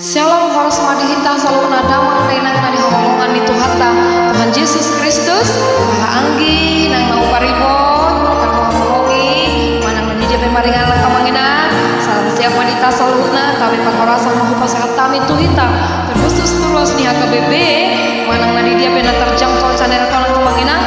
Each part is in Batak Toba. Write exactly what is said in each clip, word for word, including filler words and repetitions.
Syalom, horas ma di hita saluhutna damang dainang na hinaholongan ni Tuhanta, Tuhan Jesus Kristus. Haha anggi nang na huparibot, tarlumobi manang na di dia pe maringanan, amang inang. Salam sehat ma di hita saluhutna, tabi parhorasan ma hupasahat hami tu hita, terkhusus tu ruas ni H K B P, manang na di dia pe na terjangkau channel on, amang inang.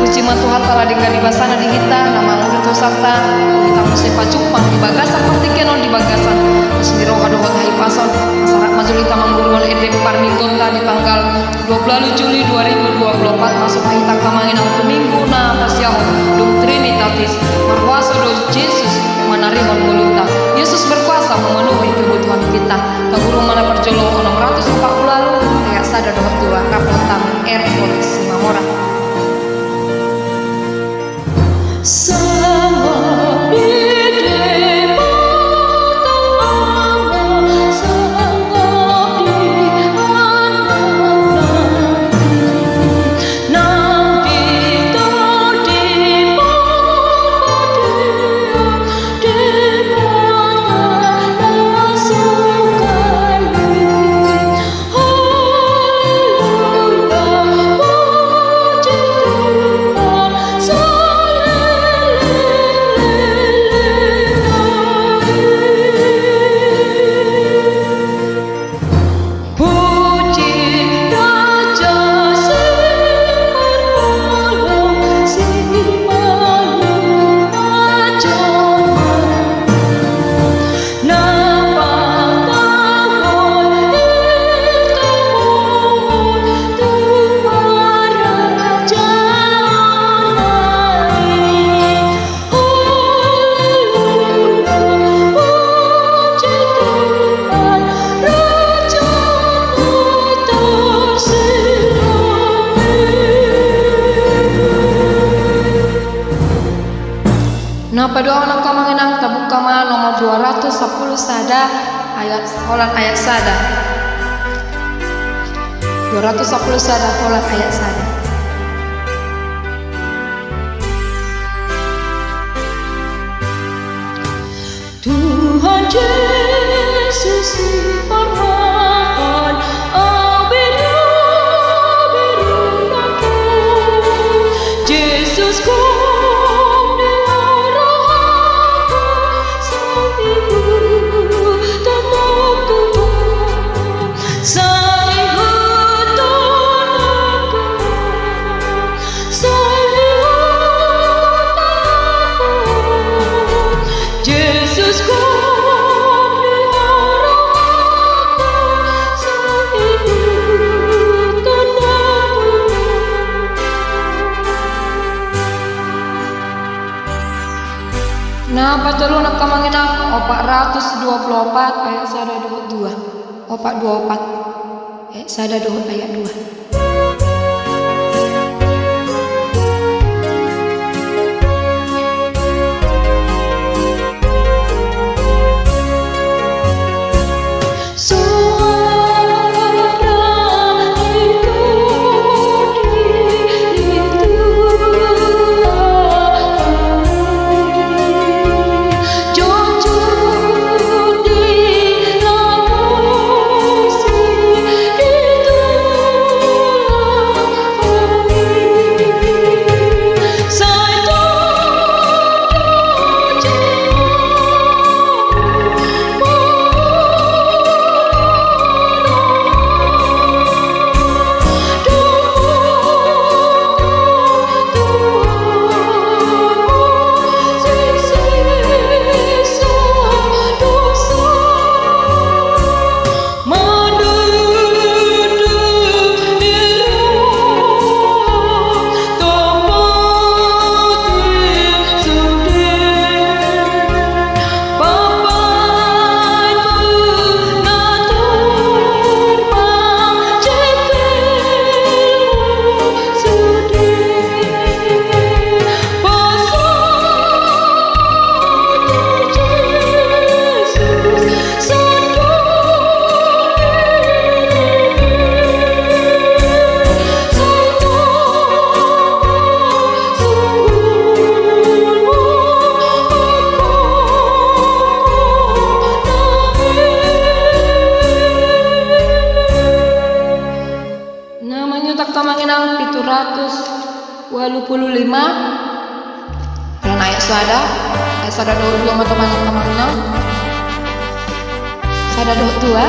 Puji ma Tuhanta, ala denggan ni basana di hita, na mangudut hosana tu hita muse pajumpang di bagasan partingkian on, di bagasan las ni roha dohot hahipason. Asa rap ma jolo hita mangguruhon ende parmingguonta di tanggal dua puluh Juli dua ribu dua puluh empat, masuk ma hita, amang inang, tu minggu na pasiahon, dung Trinitatis. Marhuaso do Jesus manarihon ngolunta. Yesus berkuasa memenuhi kebutuhan kita. Taguru ma na parjolo onom ratus opat puluh ualu, ayat sada dohot dua, rap dohot hami R P Simamora. Na paduahon, amang inang, tabuka ma nomor dua ratus sampulu sada, ayat, holan ayat sada. Dua ratus sampulu sada, holan ayat sada. Tuhan Jesus, Tuhan, au bere-bere nangkin. Jesus, Guru ni rohangku, sai hutonangkon, sai hutonangkon. Na patoluna, amang inang, opat ratus dua puluh opat, ayat sada dohot dua. Opat dua opat, ayat sada dohot ayat dua. Nang pitu ratus ualu pulu lima. Ro na ayat sada, ayat sada dohot dua ma tu amang inang. Sada dohot dua.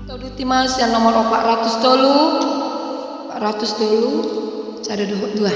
Tauduti ma sian nomor opat ratus tolu, opat ratus tolu, sada dohot dua.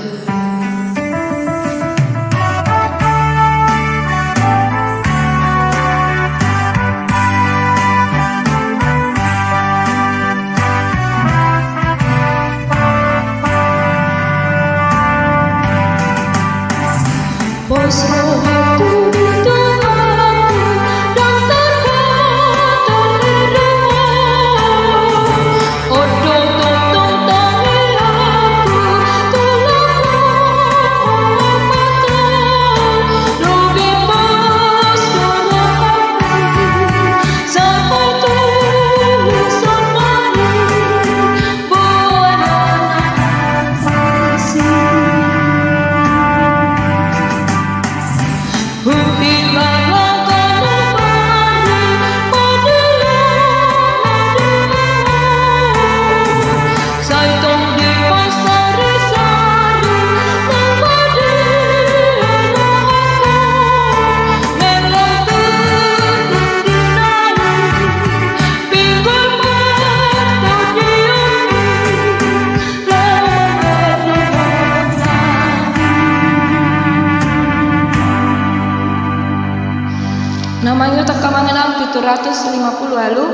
Na mangihuthon hamu amang inang pitu ratus lima pulu ualu.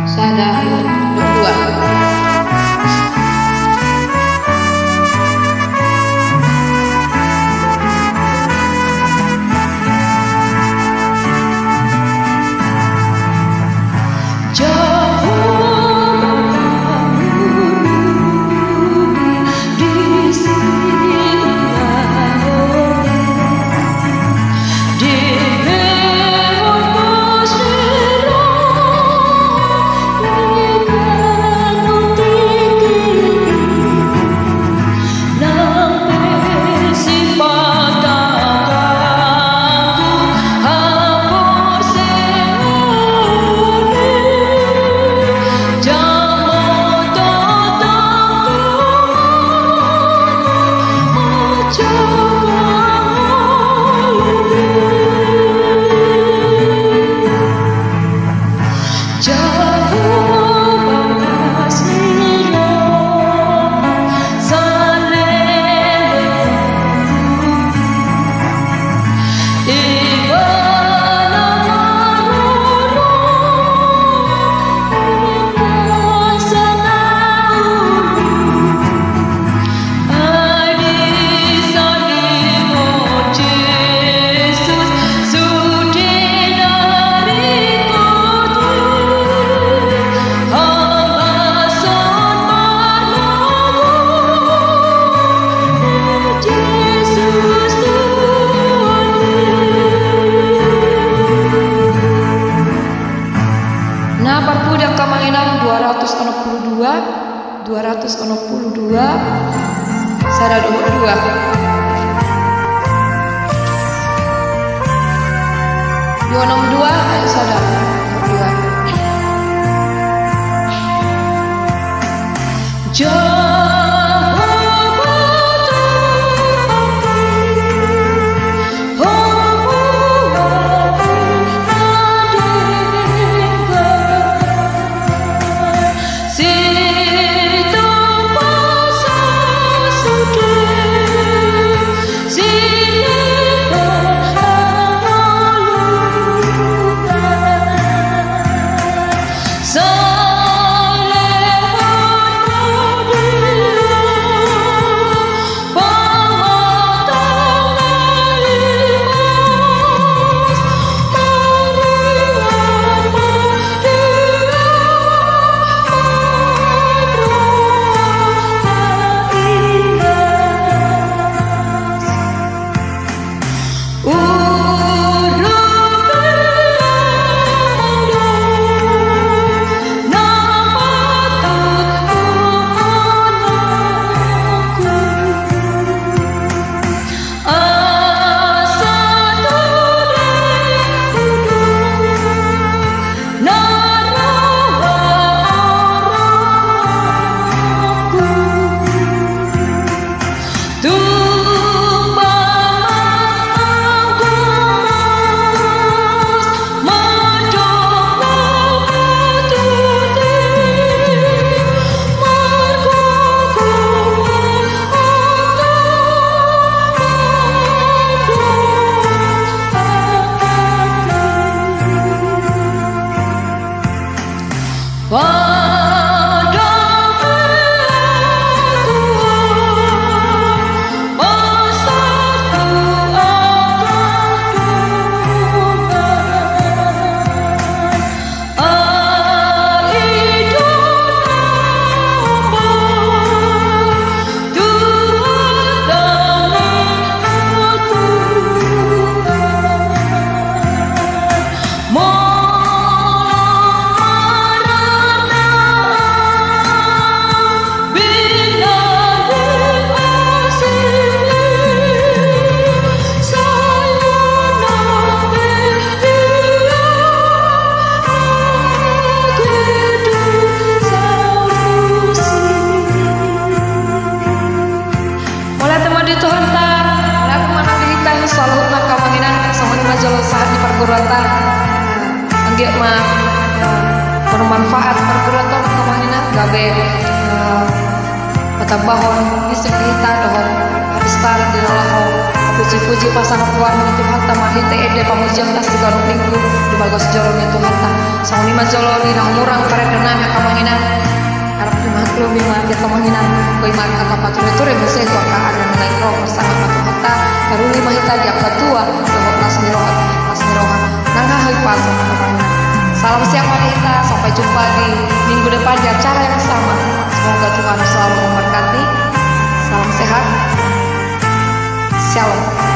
Sada, dua. Dua ratus onom pulu dua, sada dohot dua. Dua onom dua, ayo sada dohot dua. Jahowa Tuhanku, Ho mual na denggan, sitongpar sasude, sileban hangoluan, saleleng hamadean. Mauliate ma di Tuhanta, mauliate ma di hita saluhutna, angka amang inang, songon i ma jolo sahat ni parguruanta. Anggiat ma, eh, bermanfaat parguruanta, angka amang inang, gabe, eh, patambahon bisik di hita dohot habistaran di na laho puji-puji pasahat Tuhan ni Tuhanta marhite ende pamujion na siganup minggu di bagas joro ni Tuhanta. Songon i ma jolo di na humurang parende nami, angka amang inang. Harap dimaklumi ma di angka amang inang, boi ma angka tapature-ture muse tu angka ari na naeng ro, marsahat ma Tuhanta, taruli ma hita di angka tua dohot las ni roha, las ni roha nang haha i pasa, angka amang inang. Salam sehat ma di hita, sampai jumpa di minggu depan di acara yang sama. Semoga Tuhan selalu memberkati. Salam sehat. Shalom.